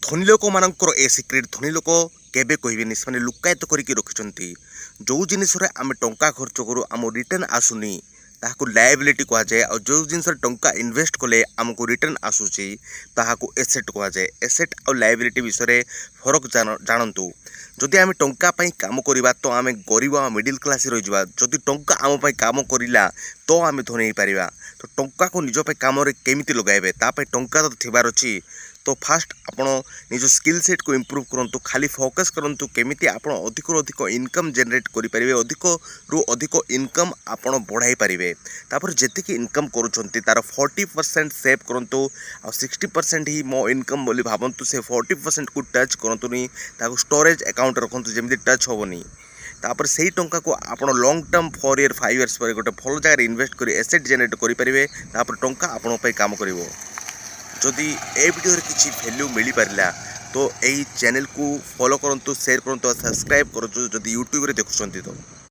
ଧନୀ ଲୋକମାନଙ୍କର ଏ ସିକ୍ରେଟ୍ ଧନୀ ଲୋକ କେବେ କହିବେନି। ସେମାନେ ଲୁକାୟିତ କରିକି ରଖିଛନ୍ତି। ଯେଉଁ ଜିନିଷରେ ଆମେ ଟଙ୍କା ଖର୍ଚ୍ଚ କରୁ, ଆମ ରିଟର୍ନ ଆସୁନି, ତାହାକୁ ଲାଏବିଲିଟି କୁହାଯାଏ। ଆଉ ଯେଉଁ ଜିନିଷରେ ଟଙ୍କା ଇନଭେଷ୍ଟ କଲେ ଆମକୁ ରିଟର୍ନ ଆସୁଛି, ତାହାକୁ ଏସେଟ୍ କୁହାଯାଏ। ଏସେଟ୍ ଆଉ ଲାଏବିଲିଟି ବିଷୟରେ ଫରକ ଜାଣନ୍ତୁ। ଯଦି ଆମେ ଟଙ୍କା ପାଇଁ କାମ କରିବା, ତ ଆମେ ଗରିବ ଆଉ ମିଡ଼ିଲ୍ କ୍ଲାସ୍ ରହିଯିବା। ଯଦି ଟଙ୍କା ଆମ ପାଇଁ କାମ କରିଲା, ତ ଆମେ ଧନୀ ହେଇପାରିବା। ତ ଟଙ୍କାକୁ ନିଜ ପାଇଁ କାମରେ କେମିତି ଲଗାଇବେ? ତା ପାଇଁ ଟଙ୍କା ତ ଥିବାର ଅଛି। ତ ଫାଷ୍ଟ ଆପଣ ନିଜ ସ୍କିଲ୍ ସେଟ୍କୁ ଇମ୍ପ୍ରୁଭ୍ କରନ୍ତୁ। ଖାଲି ଫୋକସ୍ କରନ୍ତୁ କେମିତି ଆପଣ ଅଧିକରୁ ଅଧିକ ଇନକମ୍ ଜେନେରେଟ୍ କରିପାରିବେ, ଅଧିକରୁ ଅଧିକ ଇନକମ୍ ଆପଣ ବଢ଼ାଇ ପାରିବେ। ତାପରେ ଯେତିକି ଇନକମ୍ କରୁଛନ୍ତି, ତା'ର 40% ସେଭ୍ କରନ୍ତୁ ଆଉ 60% ହିଁ ମୋ ଇନକମ୍ ବୋଲି ଭାବନ୍ତୁ। ସେ 40%କୁ ଟଚ୍ କରନ୍ତୁନି। ତାକୁ ଷ୍ଟୋରେଜ୍ ଆକାଉଣ୍ଟ ରଖନ୍ତୁ, ଯେମିତି ଟଚ୍ ହେବନି। ତାପରେ ସେଇ ଟଙ୍କାକୁ ଆପଣ long term, 4 year, 5 years ପରେ ଗୋଟେ ଭଲ ଜାଗାରେ ଇନଭେଷ୍ଟ କରି ଏସେଟ୍ ଜେନେରେଟ୍ କରିପାରିବେ। ତାପରେ ଟଙ୍କା ଆପଣଙ୍କ ପାଇଁ କାମ କରିବ। ଯଦି ଏ ଭିଡ଼ିଓରେ କିଛି ଭ୍ୟାଲ୍ୟୁ ମିଳିପାରିଲା, ତ ଏଇ ଚ୍ୟାନେଲକୁ ଫଲୋ କରନ୍ତୁ, ସେୟାର କରନ୍ତୁ ଆଉ ସବସ୍କ୍ରାଇବ୍ କରନ୍ତୁ, ଯଦି ୟୁଟ୍ୟୁବରେ ଦେଖୁଛନ୍ତି ତ।